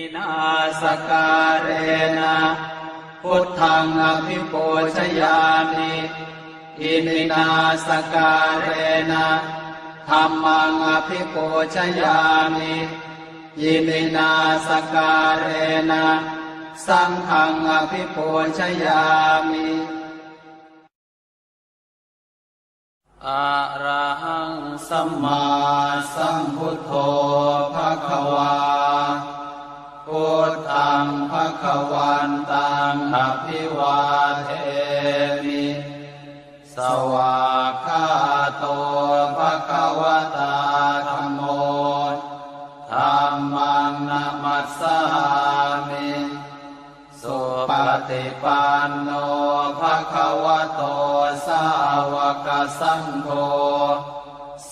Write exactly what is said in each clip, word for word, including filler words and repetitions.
Iminā sakkārena buddhaṃ abhipūjayāmi. Iminā sakkārena dhammaṃ abhipūjayāmi. Iminā sakkārena saṅghaṃ abhipūjayāmi. Arahaṃ sammāsambuddho bhagavā. Buddhaṃ bhagavantaṃ abhivādemi. Svākkhāto bhagavatā dhammo. Dhammaṃ namassāmi. Supaṭipanno bhagavato sāvakasaṅgho.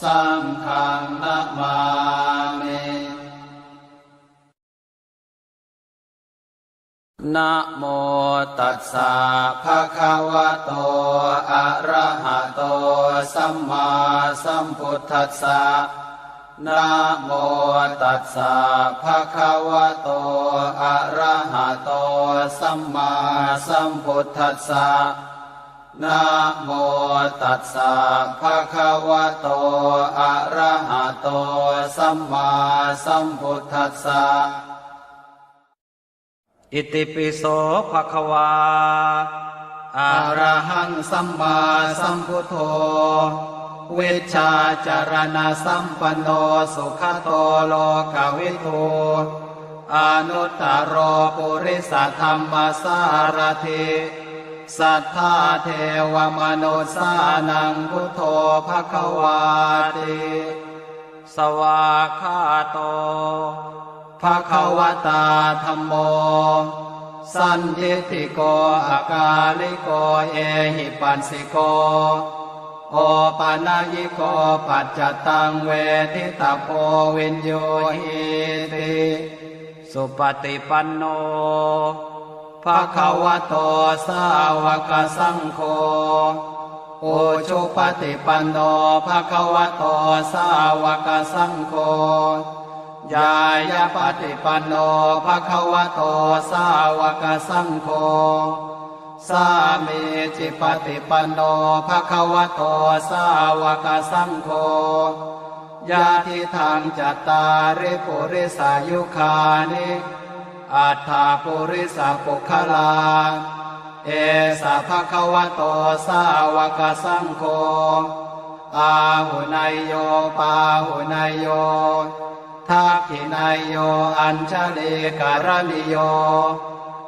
Saṅghaṃ namāmi. Namo tassa bhagavato arahato sammāsambuddhassa. Namo tassa bhagavato arahato sammāsambuddhassa. Namo tassa bhagavato arahato sammāsambuddhassa. Itipi so bhagavā arahaṃ sammāsambuddho vijjācaraṇasampanno sugato lokavidū anuttaro purisadammasārathi satthā devamanussānaṃ buddho bhagavāti. Svākkhāto bhagavatā dhammo sandiṭṭhiko akāliko ehipassiko opanayiko paccattaṃ veditabbo viññūhīti. Supaṭipanno bhagavato sāvakasaṅgho ujupaṭipanno bhagavato sāvakasaṅgho ñāyapaṭipanno bhagavato sāvakasaṅgho sāmīcipaṭipanno bhagavato sāvakasaṅgho yadidaṃ cattāri purisayugāni aṭṭha purisapuggalā esa bhagavato sāvakasaṅgho āhuneyyo pāhuneyyo dakkhiṇeyyo añjalikaraṇīyo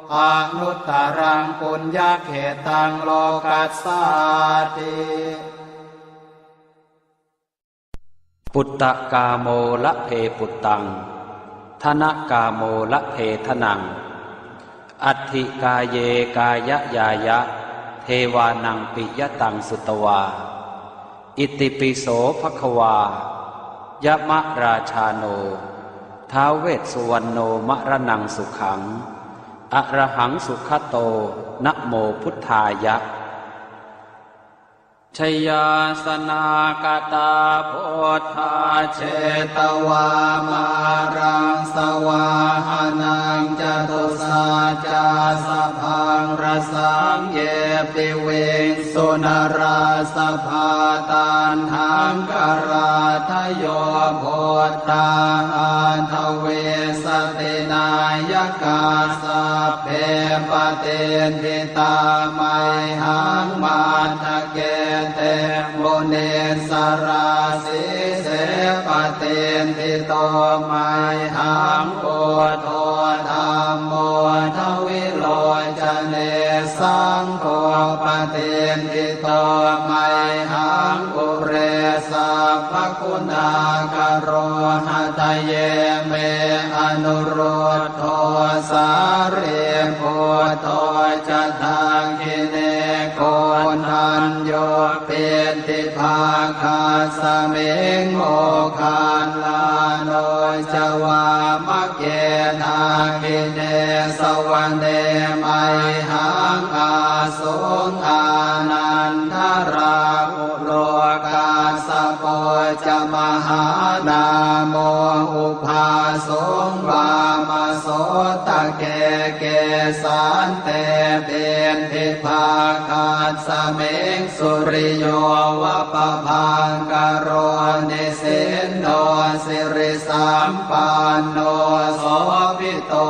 anuttaraṃ puññakkhettaṃ lokassāti. Puttakāmo labhe puttaṃ, dhanakāmo labhe dhanaṃ, atthi kāye kāyañāya, devānaṃ piyataṃ sutvā. Itipi so bhagavā, yamarājāno, ท้าว vessuvaṇṇo, maraṇaṃ sukhaṃ, arahaṃ sugato, namo buddhāya. Jayāsanākatā buddhā, jetvā māraṃ savāhanaṃ, catusaccāsabhaṃ rasaṃ, ye piviṃsu narāsabhā. Taṇhaṅkarādayo buddhā, aṭṭhavīsati nāyakā, sabbe patiṭṭhi tā mayhaṃ, matthake te munissarā. Sīse patiṭṭhito mayhaṃ, buddho dhammo dvilocane, saṅgho patiṭṭhito mayhaṃ, ure sabbaguṇākaro. Hadaye me anurud dho, sārīputto ca dakkhiṇe, koṇḍañño piṭṭhibhāgasmiṃ, moggallāno ca vāmake. Dakkhiṇe savane mayhaṃ, āsuṃ ānandarāhu lo, kassapo ca mahānāmo, ubhāsuṃ vāmasotake. Sotake kesante piṭṭhibhāgasmiṃ, suriyo va pabhaṅkaro nisinno, sirisampanno sobhito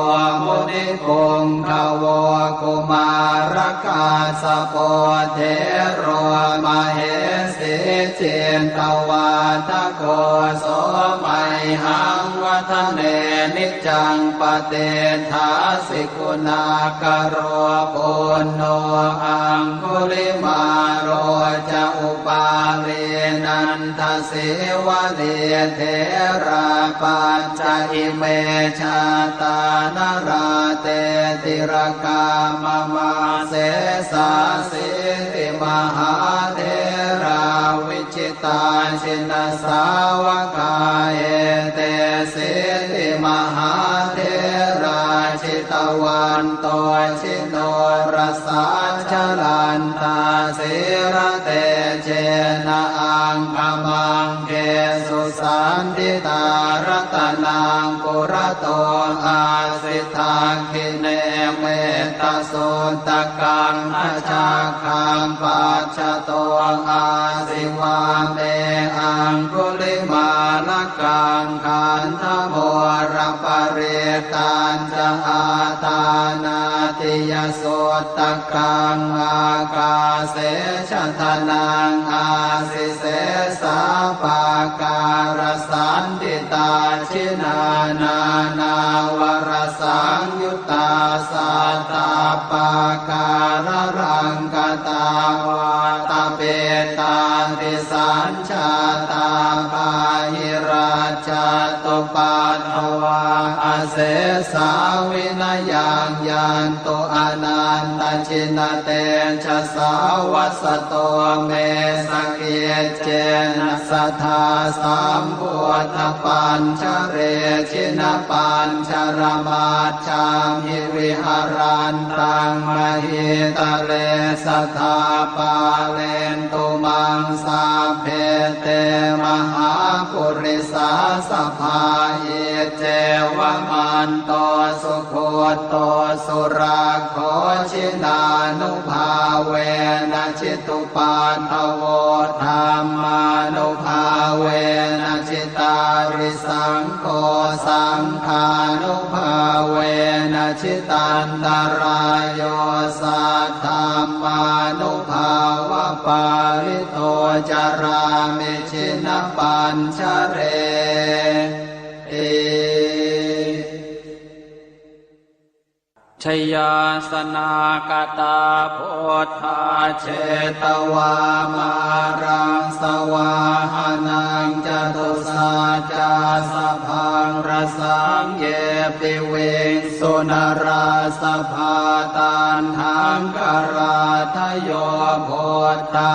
munipuṅgavo. Kumārakassapo thero mahesī cittavādako, so mayhaṃ vadane niccaṃ patiṭṭhāsi guṇākaro. Puṇṇo aṅgulimālo ca upālī nandasīvalī, therā pañca ime jātā nalāṭe tilakā mama. Sesāsīti mahātherā vi jitā jinasāvakā, etesīti mahātherā jitavanto jinorasā, jalantā sīlatejena aṅgamaṅgesu saṇṭhitā. Ratanaṃ purato āsi dakkhiṇe mettasuttakaṃ, dhajaggaṃ pacchato āsi vāme aṅgulimālakaṃ. Khandhamoraparittañca āṭānāṭiyasuttakaṃ, ākāse chadanaṃ āsi sesā pākārasaṇṭhitā. Jinā nānāvarasaṃyu ttā sattappākāralaṅkatā, vātapittādisañjātā bāhirajjhattupaddavā, asesā vinayaṃ yantu anantajinatejasā. Vasato me sakic cena sadā sambuddhapañjare, jinapañjaramajjhamhi viharantaṃ mahītale, sadā pālentu maṃ sabbe te mahāpurisāsabhā. Iccevamanto sugutto surakkho, jinānubhāvena jitu paddavo, dhammānubhāvena jitārisaṅgho, saṅghānubhāvena jitantarāyo, saddhammānubhāvapālito carāmi jinapañjareti. Jayāsanākatā buddhā jetvā māraṃ savāhanaṃ, catusaccāsabhaṃ rasaṃ ye piviṃsu narāsabhā. Taṇhaṅkarādayo buddhā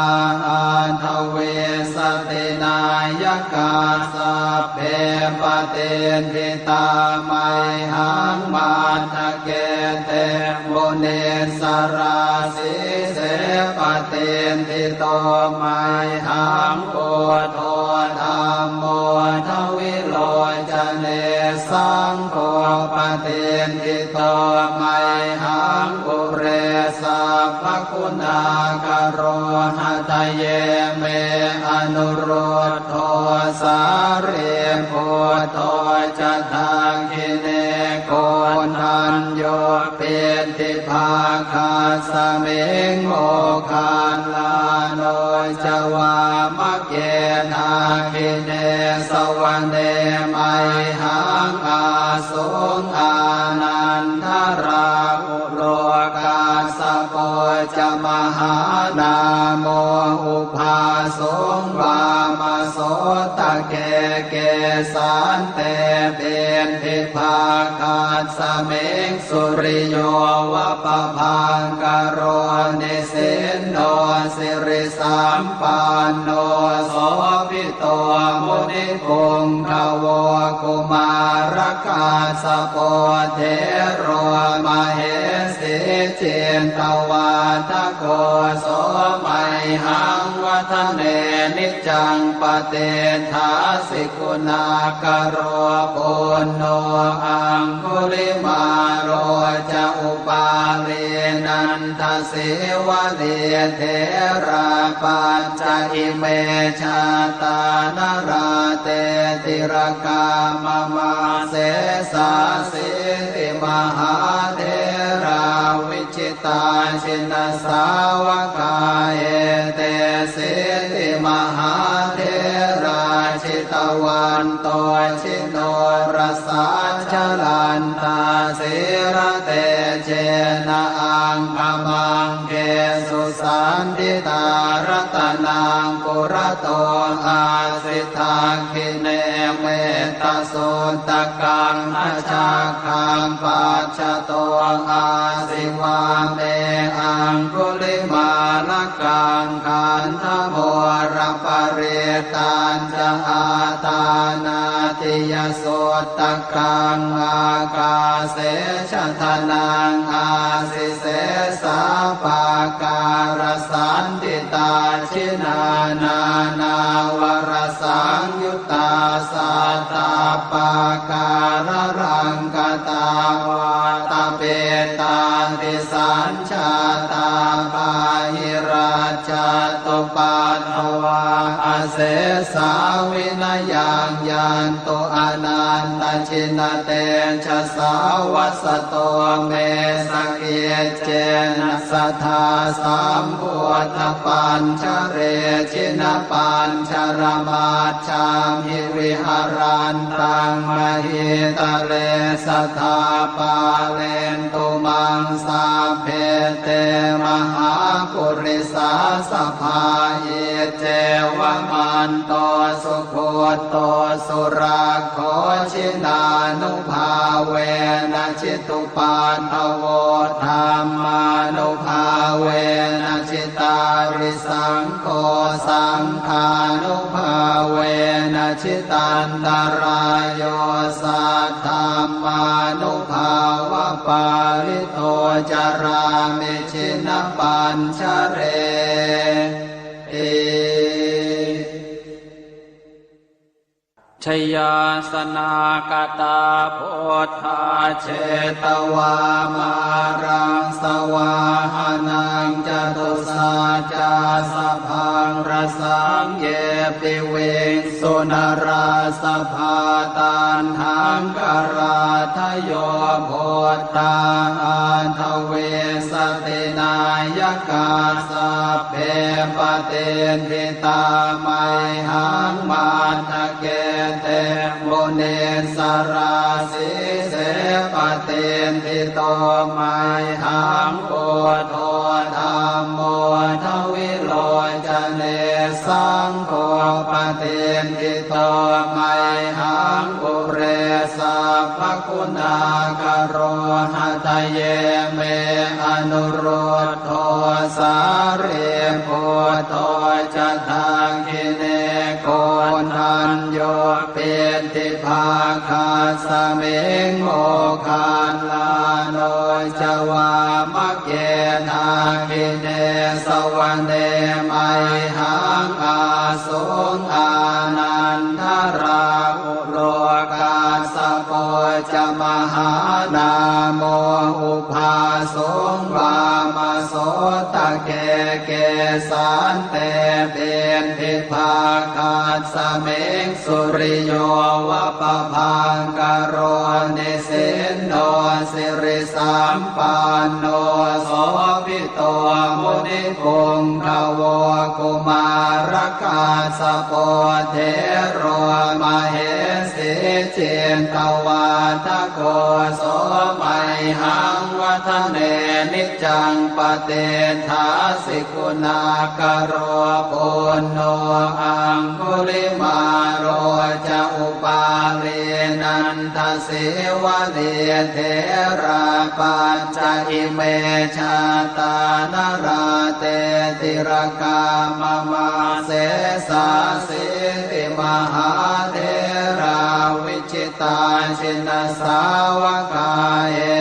aṭṭhavīsati nāyakā, sabbe patiṭṭhi tā mayhaṃ matthake te munissarā. Sīse patiṭṭhito mayhaṃ buddho dhammo dvilocane, saṅgho patiṭṭhito mayhaṃ ure sabbaguṇākaro. Hadaye me anurud dho sārīputto ca dakkhiṇe, koṇḍañño piṭṭhibhāgasmiṃ moggallāno ca vāmake. Dakkhiṇe savane mayhaṃ āsuṃ ānandarāhu lo, kassapo ca mahānāmo ubhāsuṃ vāmasotake. Kesante piṭṭhibhāgasmiṃ suriyo va pabhaṅkaro, nisinno sirisampanno sobhi to munipuṅgavo. Kumārakassapo thero mahesī cittavādako, so mayhaṃ Dāne niccaṃ patiṭṭhāsi guṇākaro. Puṇṇo aṅgulimālo ca upālī nandasīvalī, therā pañca ime jātā nalāṭe tilakā mama. Sesāsīti mahātherā vi jitā jinasāvakā, etesīti mahātherā jitavanto jinorasā, jalantā sīlatejena aṅgamaṅgesu saṇṭhitā. Ratanaṃ purato āsi dakkhiṇe mettasuttakaṃ, dhajaggaṃ pacchato āsi vāme aṅgulimālakaṃ. Khandhamoraparittañca āṭānāṭiyasuttakaṃ, ākāse chadanaṃ āsi sesā pākārasaṇṭhitā. Jinā nānāvarasaṃyu ttā sattappākāralaṅkatā, vātapittādisañjātā bāhirajjhattupaddavā, asesā vinayaṃ yantu anantajinatejasā. Vasato me sakic cena sadā sambuddhapañjare, jinapañjaramajjhamhi viharantaṃ mahītale, sadā pālentu maṃ sabbe te mahāpurisāsabhā. Iccevamanto sugutto surakkho, jinānubhāvena jitu paddavo, dhammānubhāvena jitārisaṅgho, saṅghānubhāvena jitantarāyo, saddhammānubhāvapālito carāmi jinapañjareti. Jayāsanāgatā buddhā jetvā māraṃ savāhanaṃ, catusaccāsabhaṃ rasaṃ ye piviṃsu narāsabhā. Taṇhaṅkarādayo buddhā aṭṭhavīsati nāyakā, sabbe patiṭṭhi tā mayhaṃ matthake te munissarā. Sīse patiṭṭhito mayhaṃ buddho dhammo dvilocane, saṅgho patiṭṭhito mayhaṃ ure sabbaguṇākaro. Hadaye me anurud dho sārīputto ca dakkhiṇe, koṇḍañño piṭṭhibhāgasmiṃ moggallāno ca vāmake. Dakkhiṇe savane mayhaṃ āsuṃ ānandarāhu lo, kassapo ca mahānāmo ubhāsuṃ vāmasotake. Kesante piṭṭhibhāgasmiṃ suriyo va pabhaṅkaro, nisinno sirisampanno sobhi to munipuṅgavo. Kumārakassapo thero mahesī cittavādako, so mayhaṃ vadane niccaṃ patiṭṭhāsi guṇākaro. Puṇṇo aṅgulimālo ca upālī nanda sīvalī, therā pañca ime jātā nalāṭe tilakā mama. Sesāsīti mahātherā vijitā jinasāvakā,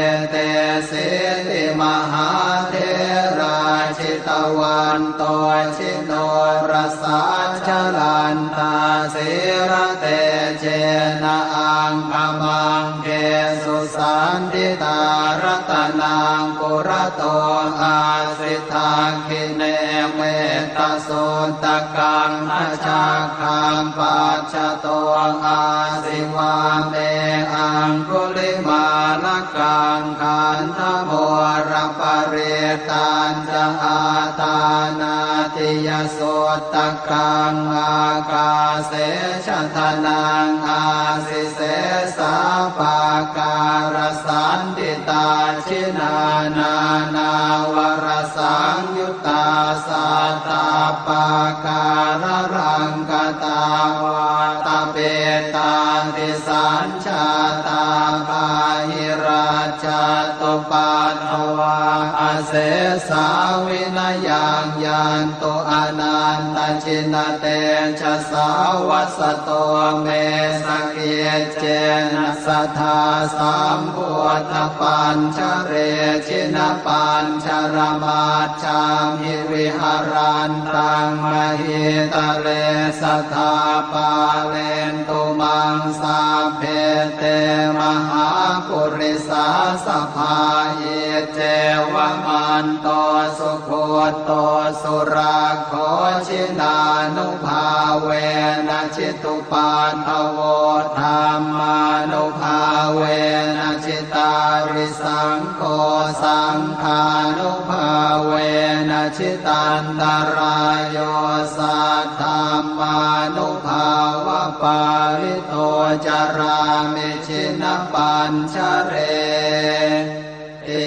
etesīti mahātherā jita vanto jinorasā, jalantā sīlatejena aṅgamaṅgesu saṇṭhitā. Ratanaṃ purato āsi, dakkhiṇe mettasuttakaṃ, dhajaggaṃ pacchato āsi, vāme aṅgulimālakaṃ. Khandhamoraparittañca āṭānāṭiyasuttakaṃ, ākāse chadanaṃ āsi, sesā pākārasaṇṭhitā. Jinā nānāvarasaṃyuttā sattappākāralaṅkatā, vātapittādisañ jātā bāhirajjhattupaddavā, asesā vinayaṃ yantu anantajinatejasā. Vasato me sakiccena sadā sambuddhapañjare, jinapañjaramaj jhamhi viharantaṃ mahītale, sadā pālentu maṃ sabbe te mahāpurisāsabhā. Iccevamanto sugutto surakkho, jinānubhāvena jitu paddavo, dhammānubhāvena jitārisaṅgho, saṅghānubhāvena jitantarāyo, saddhammānubhāvapālito carāmi jinapañjareti.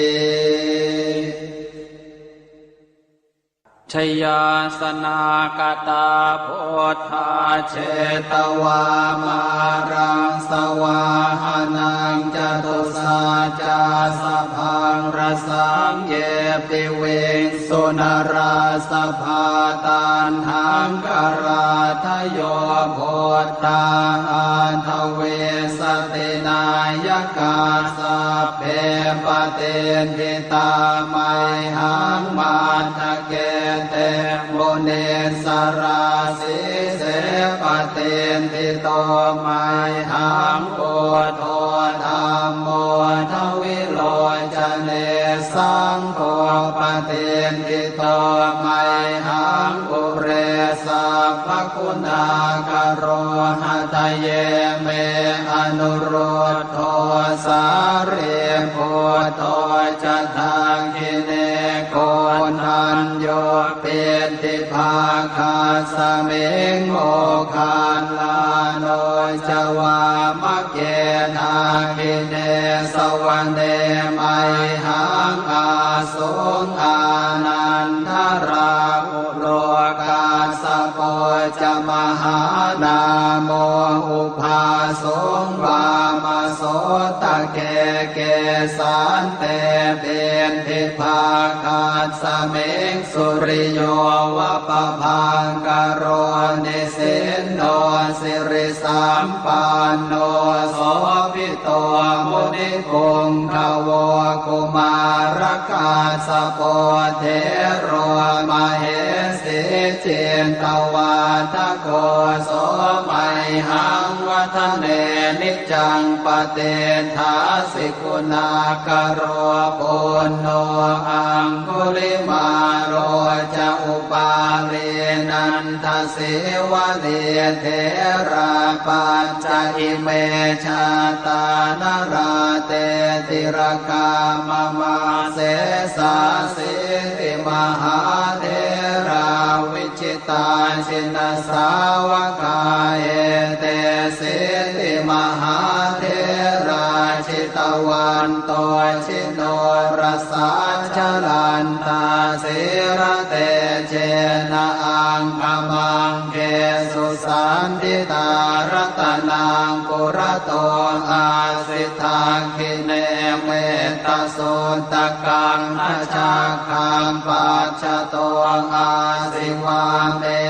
Jayāsanākatā buddhā jetvā māraṃ savāhanaṃ, catusaccāsabhaṃ rasaṃ ye piviṃsu narāsabhā. Taṇhaṅkarādayo buddhā aṭṭhavīsati nāyakā, sabbe patiṭṭhi tā mayhaṃ matthake te munissarā. Sīse patiṭṭhito mayhaṃ buddho dhammo dvilocane, saṅgho patiṭṭhito mayhaṃ ure sabbaguṇākaro. Hadaye me anurud dho sārīputto ca dakkhiṇe, koṇḍañño piṭṭhibhāgasmiṃ moggallāno ca vāmake. Dakkhiṇe savane mayhaṃ āsuṃ ānandarāhu lo, kassapo ca mahānāmo ubhāsuṃ vāmasotake. Kesante piṭṭhibhāgasmiṃ suriyo va pabhaṅkaro, nisinno sirisampanno sobhi to munipuṅgavo. Kumārakassapo thero mahesī cittavādako, so mayhaṃ vadane niccaṃ patiṭṭhāsi guṇākaro. Puṇṇo aṅgulimālo ca upālī nanda sīvalī, therā pañca ime jātā nalāṭe tilakā mama. Sesāsīti mahātherā vijitā jinasāvakā, etesīti mahātherā jitavanto ji norasā, jalantā sīlatejena aṅgamaṅgesu saṇṭhitā. Ratanaṃ purato āsi, dakkhiṇe mettasuttakaṃ, dhajaggaṃ pacchato āsi, vāme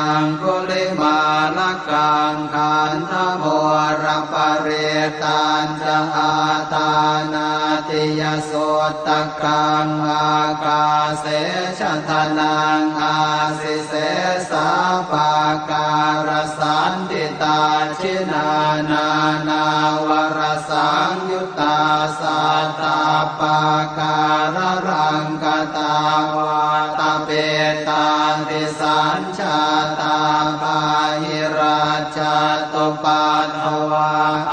aṅgulimālakaṃ. Khandhamoraparittañca āṭānāṭi Suttakāyasuttakaṃ ākāse chadanaṃ āsi sesā pākārasaṇṭhitā. Jinānānāvarasaṃyuttā sattappākāralaṅkatā vātapittādisañ jātā bāhirajjhattupaddavā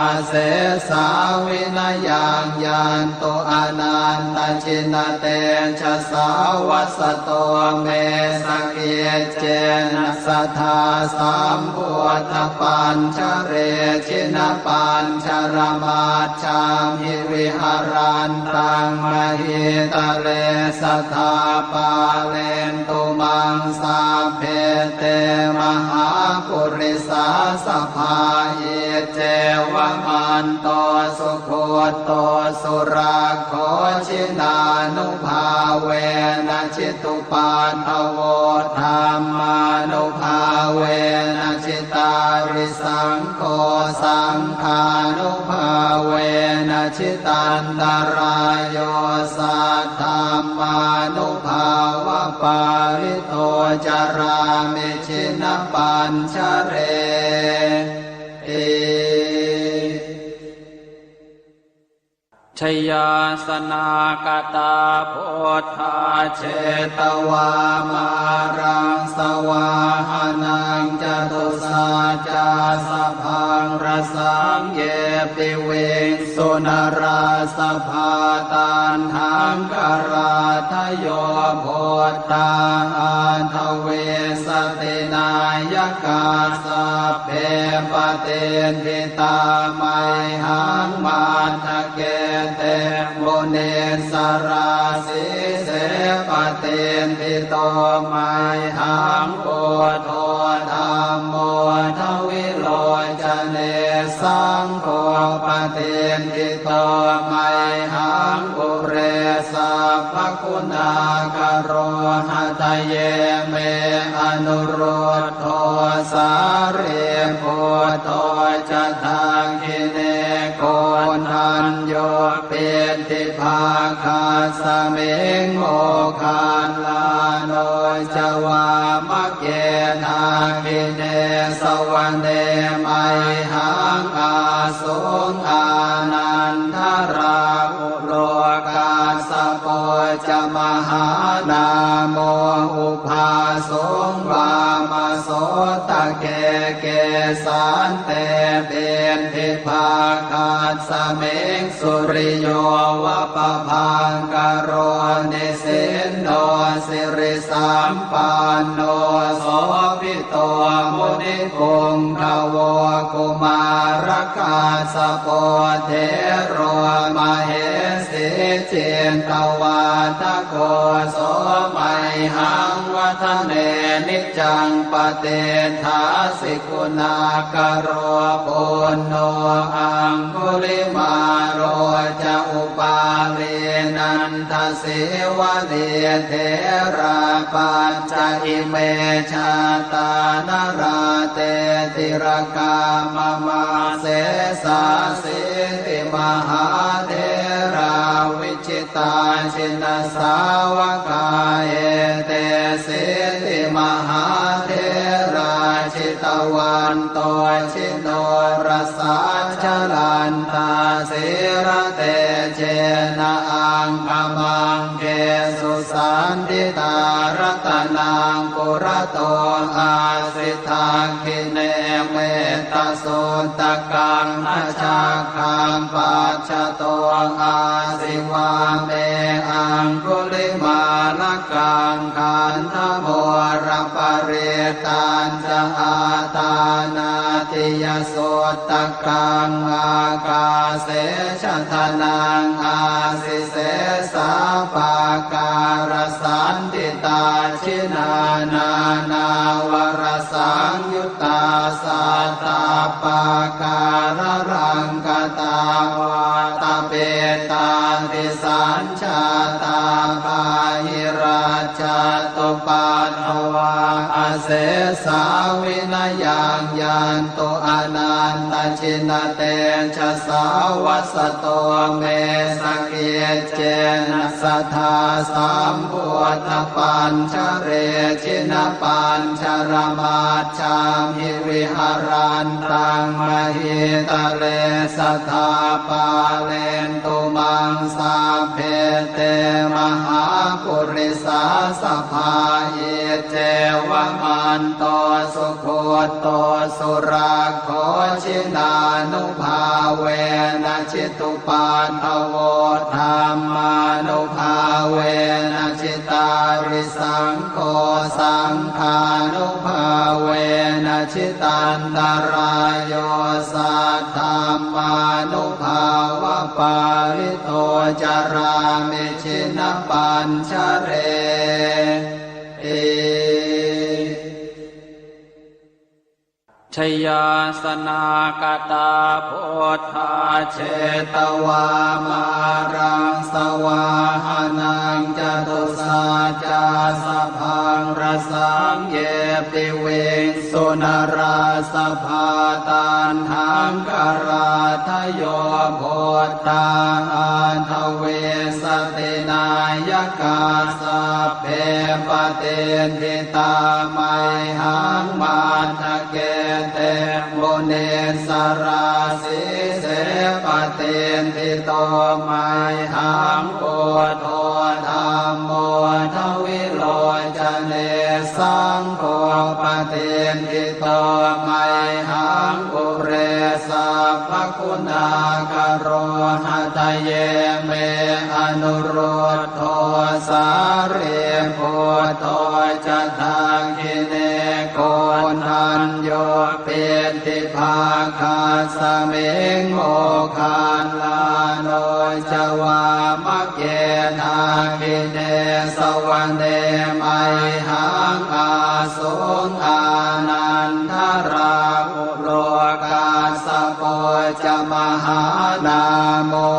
asesā vinayaṃ yantu anantajinatejasā. Vasato me sakiccena sadā sambuddhapañjare jinapañjaramaj jhamhi viharantaṃ mahītale sadā pālentu maṃ sabbe te mahāpurisāsabhā. Iccevamanto sugutto surakkho jinānubhāvena jitu paddavo dhammānubhāvena jitārisaṅgho saṅghānubhāvena jitantarāyo saddhammānubhāvapālito carāmi jinapañjareti. Jayāsanāgatā buddhā jetvā māraṃ savāhanaṃ catusaccāsabhaṃ rasaṃ ye piviṃsu narāsabhā. Taṇhaṅkarādayo buddhā aṭṭhavīsati nāyakā sabbe patiṭṭhi tā mayhaṃ matthake te munissarā. Sīse patiṭṭhito mayhaṃ buddho dhammo dvilocane saṅgho patiṭṭhito mayhaṃ ure sabbaguṇākaro. Hadaye me anurud dho sārīputto ca dakkhiṇe koṇḍañño piṭṭhibhāgasmiṃ moggallāno ca vāmake. Dakkhiṇe savane mayhaṃ āsuṃ ānandarāhu lo kassapo ca mahānāmo ubhāsuṃ vāmasotake. Kesante piṭṭhibhāgasmiṃ suriyo va pabhaṅkaro nisinno siri sampanno sobhito munipuṅgavo. Kumārakassapo thero mahesī cittavādako so mayhaṃ vadane niccaṃ patiṭṭhāsi guṇākaro. Puṇṇo aṅgulimālo ca upālī nanda sīvalī therā pañca ime jātā nalāṭe tilakā mama. Sesāsīti mahātherā vijitā jinasāvakā etesīti mahātherā jitavanto ji norasā jalantā sīlatejena aṅgamaṅgesu saṇṭhitā. Ratanaṃ purato āsi dakkhiṇe mettasuttakaṃ dhajaggaṃ pacchato āsi vāme aṅgulimālakaṃ. Khandhamoraparittañ ca āṭānāṭiyasuttakaṃ ākāse chadanaṃ āsi sesā pākārasaṇṭhitā. Jinā nānāvarasaṃyuttā sattappākāralaṅkatā vātapittādisañ jātā bāhirajjhattupaddavā asesā vinayaṃ yantu anantajinatejasā vasato me sakiccena sadā sambuddhapañjare jinapañjaramajjhamhi viharantaṃ mahītale sadā pālentu maṃ sabbe te mahāpurisāsabhā. Iccevamanto sugutto surakkho jinānubhāvena jitu paddavo dhammānubhāvena jitārisaṅgho saṅghānubhāvena jitantarāyo saddhammānubhāvapālito carāmi jinapañjareti. Jayāsanāgatā buddhā jetvā māraṃ savāhanaṃ catusaccāsabhaṃ rasaṃ ye piviṃsu narāsabhā. Taṇhaṅkarādayo buddhā aṭṭhavīsati nāyakā sabbe patiṭṭhi tā mayhaṃ matthake te munissarā. Sīse patiṭṭhito mayhaṃ buddho dhammo dvilocane saṅgho patiṭṭhito mayhaṃ ure sabbaguṇākaro. Hadaye me anurud dho sārīputto ca dakkhiṇe koṇḍañño piṭṭhibhāgasmiṃ moggallāno ca vāmake. Dakkhiṇe savane mayhaṃ āsuṃ ānandarāhu lo kassapo ca mahānāmo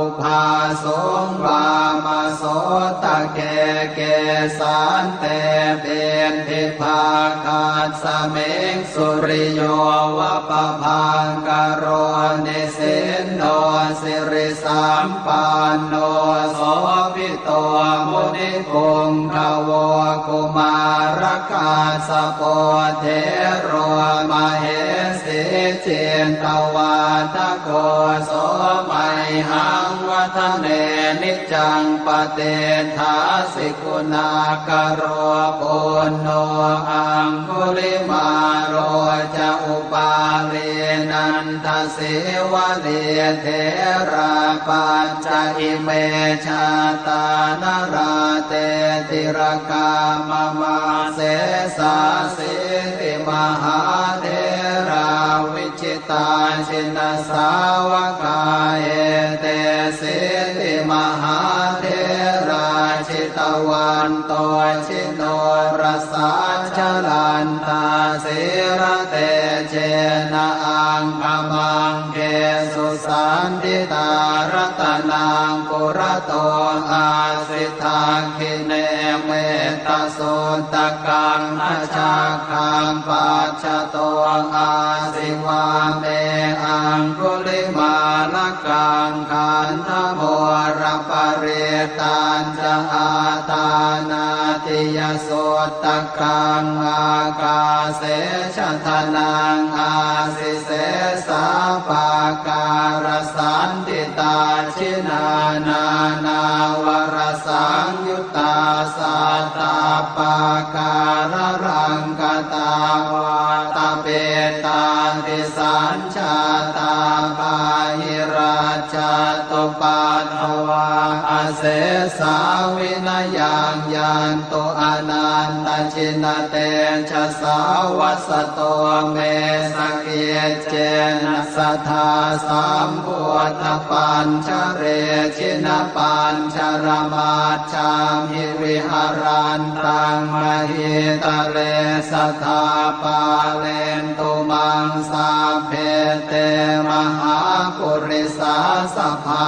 ubhāsuṃ vāmasotake. Kesante piṭṭhibhāgasmiṃ suriyo va pabhaṅkaro nisinno siri sampanno sobhito munipuṅgavo. Kumārakassapo thero mahesī cittavādako so mayhaṃ vadane niccaṃ patiṭṭhāsi guṇākaro. Puṇṇo aṅgulimālo ca upālī nanda sīvalī therā pañca ime jātā nalāṭe tilakā mama. Sesāsīti mahātherā vijitā jinasāvakā etesīti mahātherā jitavanto ji norasā jalantā sīlatejena aṅgamaṅgesu saṇṭhitā. Ratanaṃ purato āsi dakkhiṇe mettasuttakaṃ dhajaggaṃ pacchato āsi vāme aṅgulimālakaṃ. Khandhamoraparittañ ca āṭānāṭiyasuttakaṃ ākāse chadanaṃ āsi sesā pākārasaṇṭhitā. Jinā nānāvarasaṃyuttā sattappākāralaṅkatā vātapittādisañ jātā bāhirajjhattupaddavā asesā vinayaṃ yantu anantajinatejasā. Vasato me sakiccena sadā sambuddhapañjare jinapañjaramaj jhamhi viharantaṃ mahītale sadā pālentu maṃ sabbe te mahāpurisāsabhā.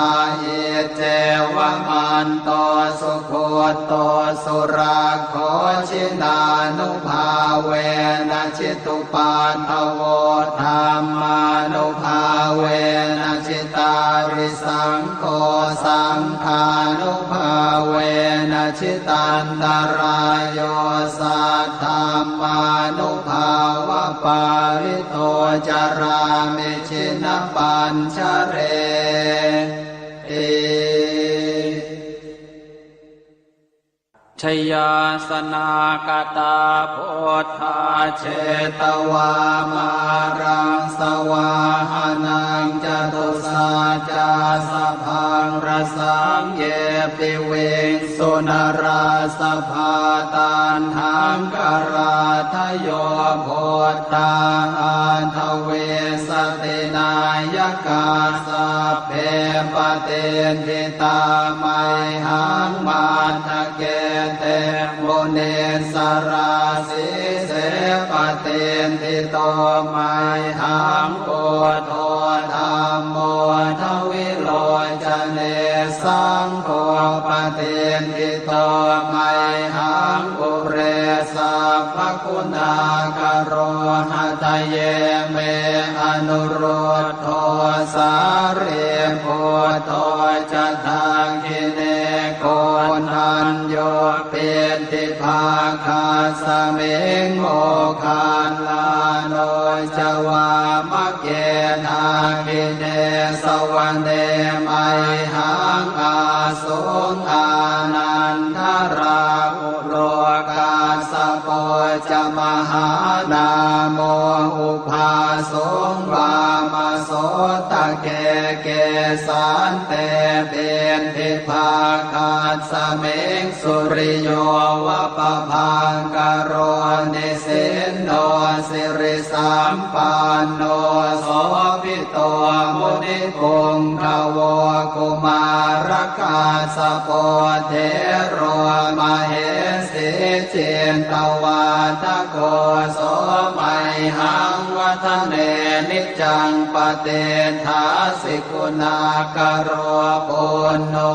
ceva manto sugutto surakkho, jinānubhāvena jitupaddavo, dhammānubhāvena jitārisaṅgho, saṅghānubhāvena jitantarāyo, saddhammānubhāvapālito carāmi jinapañjareti. Jayāsanākatā buddhā jetvā māraṃ savāhanaṃ, catusaccāsabhaṃ rasaṃ ye piviṃsu narāsabhā. Taṇhaṅkarādayo buddhā aṭṭhavīsati nāyakā, sabbe patiṭṭhitā mayhaṃ matthake te munissarā. Sīse patiṭṭhito mayhaṃ buddho dhammo dvilocane, saṅgho patiṭṭhito mayhaṃ ure sabbaguṇākaro. Hadaye me anurud dho sārīputto ca dakkhiṇe, koṇḍañño piṭṭhibhāgasmiṃ moggallāno ca vāmake. Dakkhiṇe savane mayhaṃ āsuṃ ānandarāhu lo, kassapo ca mahānāmo ubhāsuṃ vāmasotake. Kesante piṭṭhibhāgasmiṃ suriyo va pabhaṅkaro, nisinno sirisampanno sobhi to munipuṅgavo. Kumārakassapo thero mahesī cittavādako, so mayhaṃ vadane niccaṃ patiṭṭhāsi guṇākaro. Puṇṇo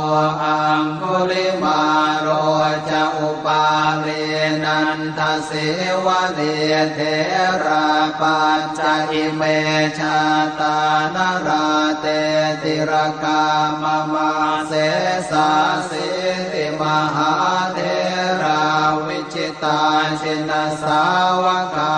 aṅgulimālo ca upālī nanda sīvalī, therā pañca ime jātā nalāṭe tilakā mama. Sesāsīti mahātherā vijitā jinasāvakā,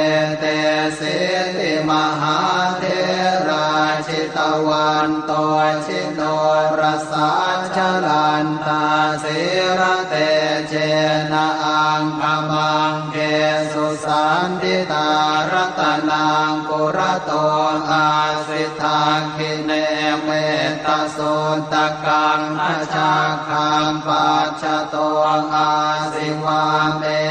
etesīti mahātherā jitavanto ji norasā, jalantā sīlatejena aṅgamaṅgesu saṇṭhitā. Ratanaṃ purato āsi dakkhiṇe mettasuttakaṃ, dhajaggaṃ pacchato āsi vāme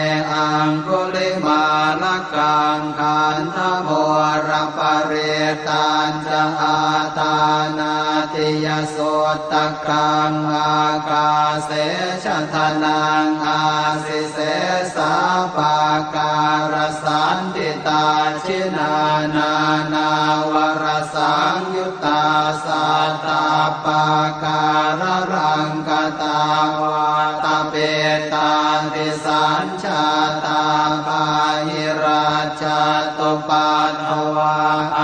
aṅgulimālakaṃ. Khandhamoraparittañ ca āṭānāṭiyasuttakaṃ, ākāse chadanaṃ āsi sesā pākārasaṇṭhitā. Jinā nānāvarasaṃyuttā sattappākāralaṅkatā, vātapittādisañ jātā bāhirajjhattupaddavā,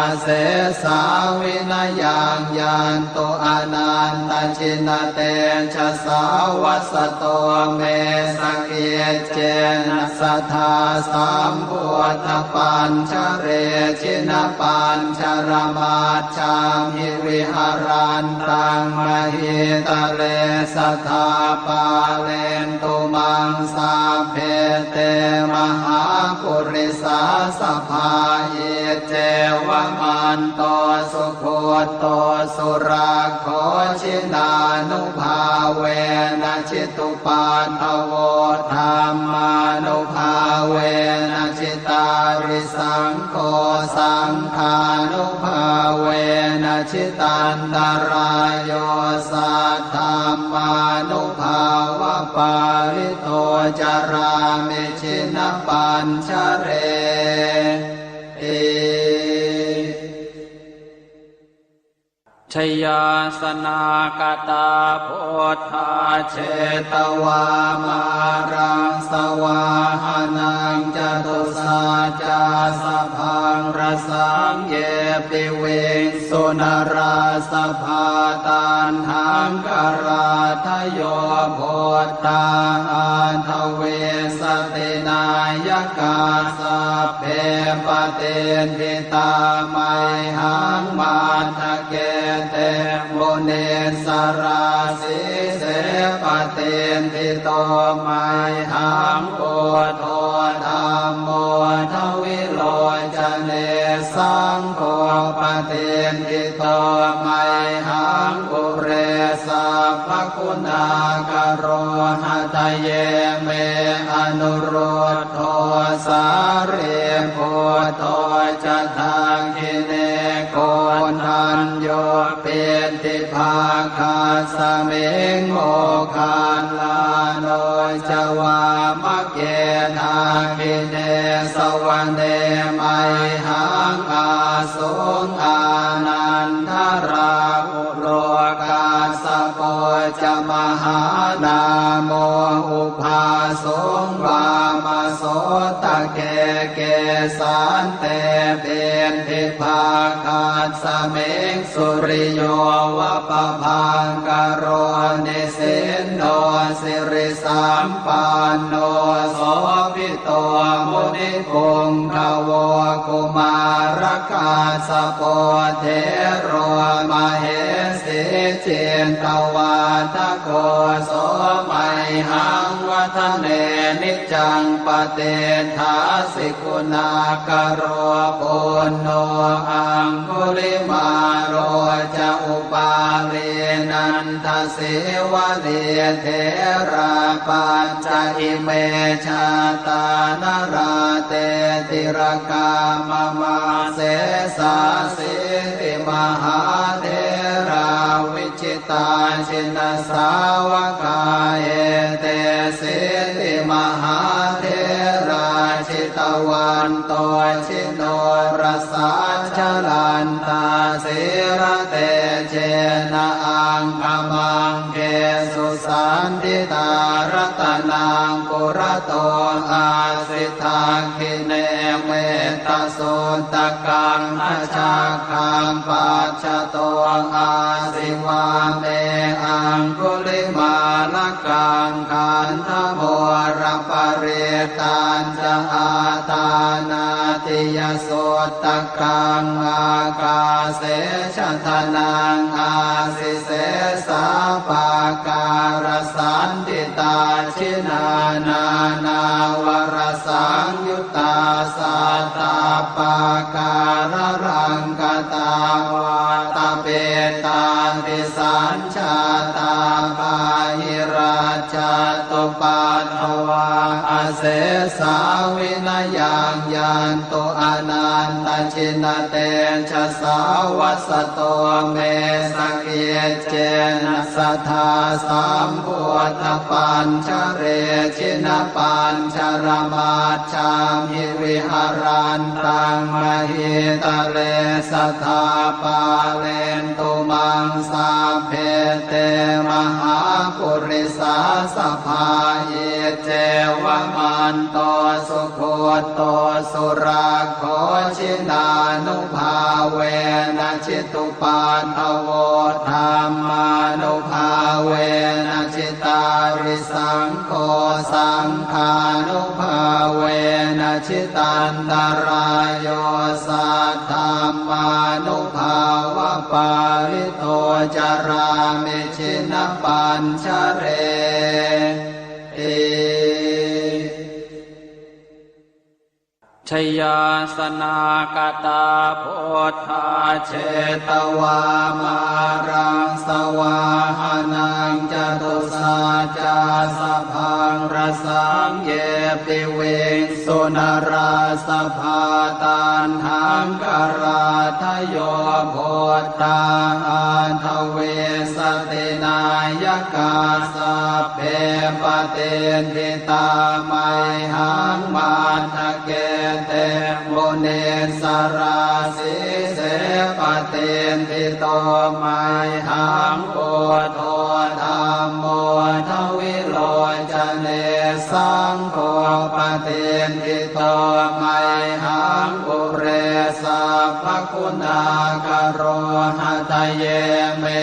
asesā vinayaṃ yantu anantajinatejasā. Vasato me sakiccena sadā sambuddhapañjare, jinapañjaramaj jhamhi viharantaṃ mahītale, sadā pālentu maṃ sabbe te mahāpurisāsabhā. Iccevamanto sugutto surakkho, jinānubhāvena jitu paddavo, dhammānubhāvena jitārisaṅgho, saṅghānubhāvena jitantarāyo, saddhammānubhāvapālito carāmi jinapañjareti. Jayāsanāgatā buddhā jetvā māraṃ savāhanaṃ, catusaccāsabhaṃ rasaṃ ye piviṃsu narāsabhā. Taṇhaṅkarādayo buddhā aṭṭhavīsati nāyakā, sabbe patiṭṭhi tā mayhaṃ matthake te munissarā. Sīse patiṭṭhito mayhaṃ buddho dhammo dvilocane, saṅgho patiṭṭhito mayhaṃ ure sabbaguṇākaro. Hadaye me anurud dho sārīputto ca dakkhiṇe, koṇḍañño piṭṭhibhāgasmiṃ moggallāno ca vāmake. Dakkhiṇe savane mayhaṃ āsuṃ ānandarāhu lo, kassapo ca mahānāmo ubhāsuṃ vāmasotake. Kesante piṭṭhibhāgasmiṃ suriyo va pabhaṅkaro, nisinno sirisampanno sobhi to munipuṅgavo. Kumārakassapo thero mahesī cittavādako, so mayhaṃ vadane niccaṃ patiṭṭhāsi guṇākaro. Puṇṇo aṅgulimālo ca upālī nanda sīvalī, therā pañca ime jātā nalāṭe tilakā mama. Sesāsīti mahātherā vijitā jinasāvakā, etesīti mahātherā jitavanto ji norasā, jalantā sīlatejena aṅgamaṅgesu saṇṭhitā. Ratanaṃ purato āsi dakkhiṇe mettasuttakaṃ, dhajaggaṃ pacchato āsi vāme aṅgulimālakaṃ. Khandhamoraparittañ ca āṭānāṭiyasuttakaṃ, ākāse chadanaṃ āsi sesā pākārasaṇṭhitā. Jinā nānāvarasaṃyuttā sattappākāralaṅkatā, vātapittādisañ jātā bāhirajjhattupaddavā, asesā vinayaṃ yantu anantajinatejasā. Vasato me sakiccena sadā sambuddhapañjare, jinapañjaramaj jhamhi viharantaṃ mahītale, sadā pālentu maṃ sabbe te mahāpurisāsabhā. Iccevamanto sugutto surakkho, jinānubhāvena jitu paddavo, dhammānubhāvena jitārisaṅgho, saṅghānubhāvena jitantarāyo, saddhammānubhāvapālito carāmi jinapañjareti. Jayāsanāgatā buddhā jetvā māraṃ savāhanaṃ, catusaccāsabhaṃ Saṃ ye piviṃsu narāsabhā, taṇhaṅkarādayo buddhā aṭṭhavīsati nāyakā, sabbe patiṭṭhitā mayhaṃ matthake te munissarā. Sīse patiṭṭhito mayhaṃ buddho, dhammo dvilocane, saṅgho patiṭṭhito mayhaṃ ure sabbaguṇākaro. Hadaye me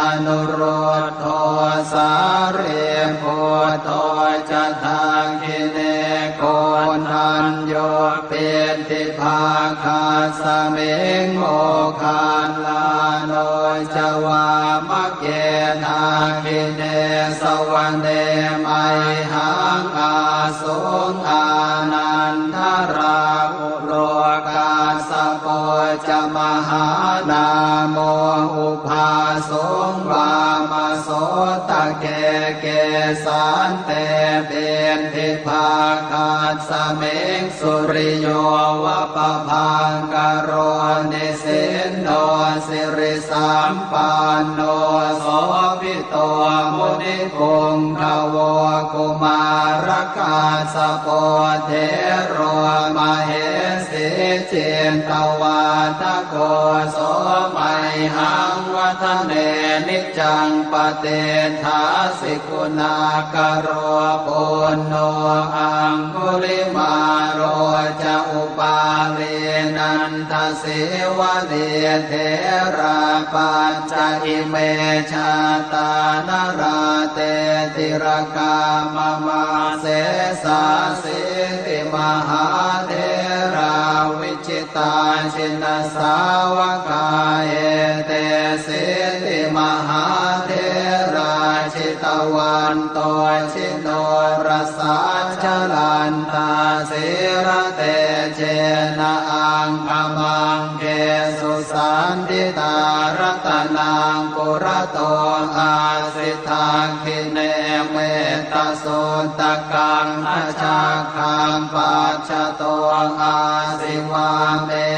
anurud dho, sārīputto ca dakkhiṇe, koṇḍañño piṭṭhibhāgasmiṃ, moggallāno ca vāmake. Dakkhiṇe savane mayhaṃ, āsuṃ ānandarāhu lo, kassapo ca mahānāmo, ubhāsuṃ vāmasotake. Kesante piṭṭhibhāgasmiṃ, suriyo va pabhaṅkaro, nisinno sirisampanno, sobhi to munipuṅgavo. Kumārakassapo thero, mahesī cittavādako, so mayhaṃ vadane niccaṃ, patiṭṭhāsi guṇākaro. Puṇṇo aṅgulimālo ca, upālī nanda sīvalī, therā pañca ime jātā, nalāṭe tilakā mama. Sesāsīti mahātherā, vijitā jinasāvakā, etesīti mahātherā, jitavanto jinorasā, jalantā sīlatejena, aṅgamaṅ gesu saṇṭhitā. Ratanaṃ purato āsi, dakkhiṇe mettasuttakaṃ, dhajaggaṃ pacchato āsi, vāme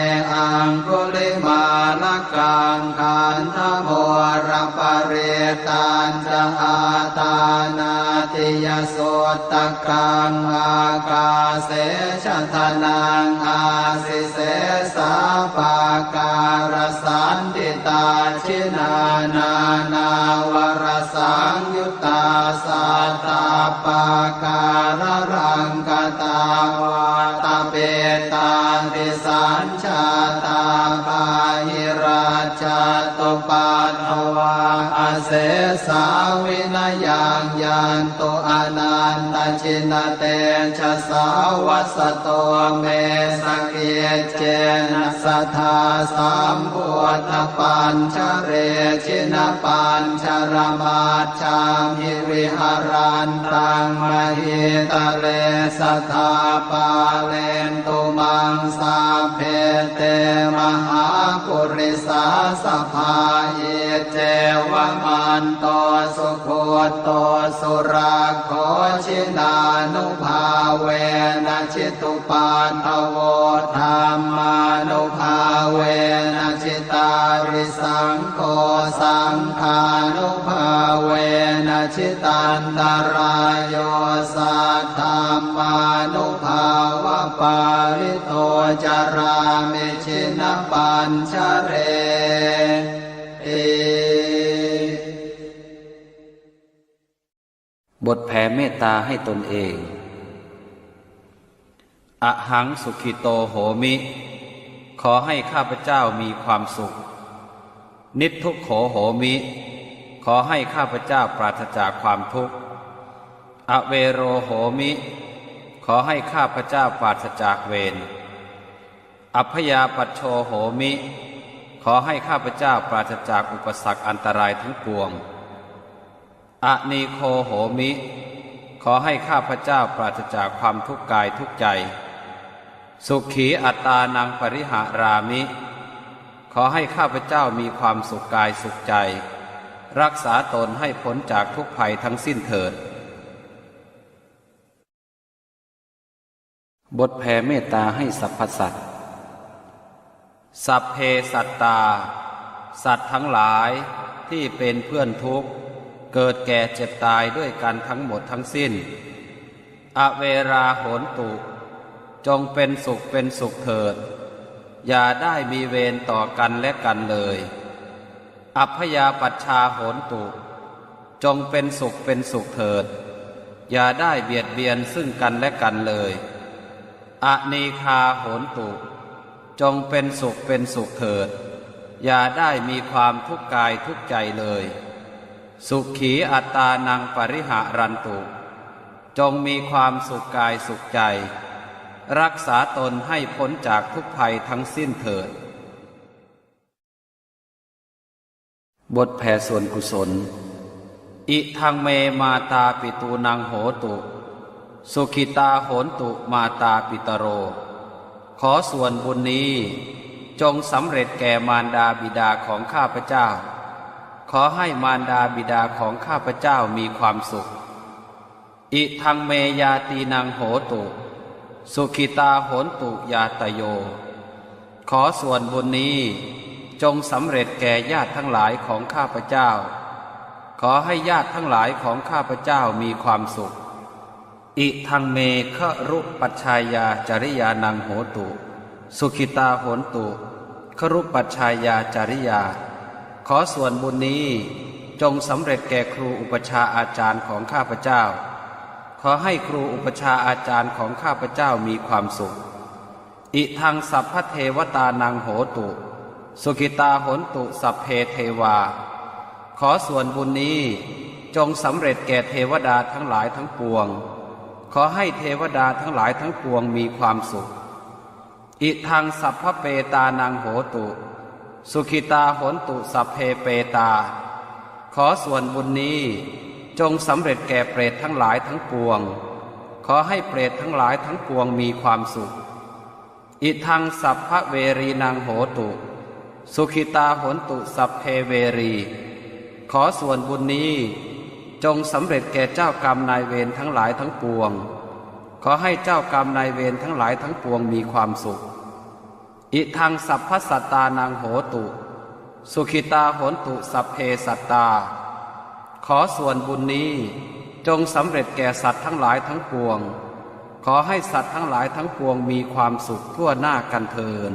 aṅgulimālakaṃ. Khandhamoraparittañ ca, āṭānāṭiyasuttakaṃ, ākāse chadanaṃ āsi, sesā pākārasaṇṭhitā. Jinā nānāvarasaṃyuttā, sattappākāralaṅkatā, vātapittādisañ jātā, bāhirajjhattupaddavā, asesā vinayaṃ yantu, anantajinatejasā. Vasato me sakiccena, sadā sambuddhapañjare, jinapañjaramaj jhamhi, viharantaṃ mahītale, sadā pālentu maṃ sabbe, te mahāpurisāsabhā. Iccevamanto sugutto surakkho, jinānubhāvena jitu paddavo, dhammānubhāvena jitārisaṅgho, saṅghānubhāvena jitantarāyo, saddhammānubhāvapālito carāmi jinapañjareti. บทแผ่เมตตาให้ตนเอง Ahaṃ sukhito homi ขอให้ข้าพเจ้ามีความสุข Niddukkho homi ขอให้ข้าพเจ้าปราศจากความทุกข์ Avero homi ขอให้ข้าพเจ้าปราศจากเวร Abyāpajjho homi ขอให้ข้าพเจ้าปราศจากอุปสรรคอันตรายทั้งปวง Anīgho homi ขอให้ข้าพเจ้าปราศจากความทุกข์กายทุกข์ใจ Sukhī attānaṃ pariharāmi ขอให้ข้าพเจ้ามีความสุขกายสุขใจ รักษาตนให้พ้นจากทุกข์ภัยทั้งสิ้นเถิด บทแผ่เมตตาให้สรรพสัตว์ Sabbe sattā สัตว์ทั้งหลายที่เป็นเพื่อนทุกข์ เกิดแก่เจ็บตายด้วยกันทั้งหมดทั้งสิ้น Averā hontu จงเป็นสุขเป็นสุขเถิด อย่าได้มีเวรต่อกันและกันเลย Abyāpajjhā hontu จงเป็นสุขเป็นสุขเถิด อย่าได้เบียดเบียนซึ่งกันและกันเลย Anīghā hontu จงเป็นสุขเป็นสุขเถิด อย่าได้มีความทุกข์กายทุกข์ใจเลย Sukhī attānaṃ pariharantu จงมีความสุขกายสุขใจ รักษาตนให้พ้นจากทุกข์ภัยทั้งสิ้นเถิด บทแผ่ส่วนกุศล Idaṃ me mātāpitūnaṃ hotu, sukhitā hontu mātāpitaro. ขอส่วนบุญนี้จงสำเร็จแก่มารดาบิดาของข้าพเจ้า ขอให้มารดาบิดาของข้าพเจ้ามีความสุข Idaṃ me ñātīnaṃ hotu, sukhitā hontu ñātayo. ขอส่วนบุญนี้จงสำเร็จแก่ญาติทั้งหลายของข้าพเจ้า ขอให้ญาติทั้งหลายของข้าพเจ้ามีความสุข Idaṃ me garūpajjhāyācariyānaṃ hotu, sukhitā hontu garūpajjhāyācariyā. ขอส่วนบุญนี้จงสำเร็จแก่ครูอุปัชฌาย์อาจารย์ของข้าพเจ้า ขอให้ครูอุปัชฌาย์อาจารย์ของข้าพเจ้ามีความสุข Idaṃ sabbadevatānaṃ hotu, sukhitā hontu sabbe devā. ขอส่วนบุญนี้จงสำเร็จแก่เทวดาทั้งหลายทั้งปวง ขอให้เทวดาทั้งหลายทั้งปวงมีความสุข Idaṃ sabbapetānaṃ hotu, sukhitā hontu sabbe petā. ขอส่วนบุญนี้จงสำเร็จแก่เปรตทั้งหลายทั้งปวง ขอให้เปรตทั้งหลายทั้งปวงมีความสุข Idaṃ sabbaverīnaṃ hotu, sukhitā hontu sabbe verī. ขอส่วนบุญนี้จงสำเร็จแก่เจ้ากรรมนายเวรทั้งหลายทั้งปวง ขอให้เจ้ากรรมนายเวรทั้งหลายทั้งปวงมีความสุข Idaṃ sabbasattānaṃ hotu, sukhitā hontu sabbe sattā. ขอส่วนบุญนี้จงสำเร็จแก่สัตว์ทั้งหลายทั้งปวง ขอให้สัตว์ทั้งหลายทั้งปวงมีความสุขทั่วหน้ากันเทอญ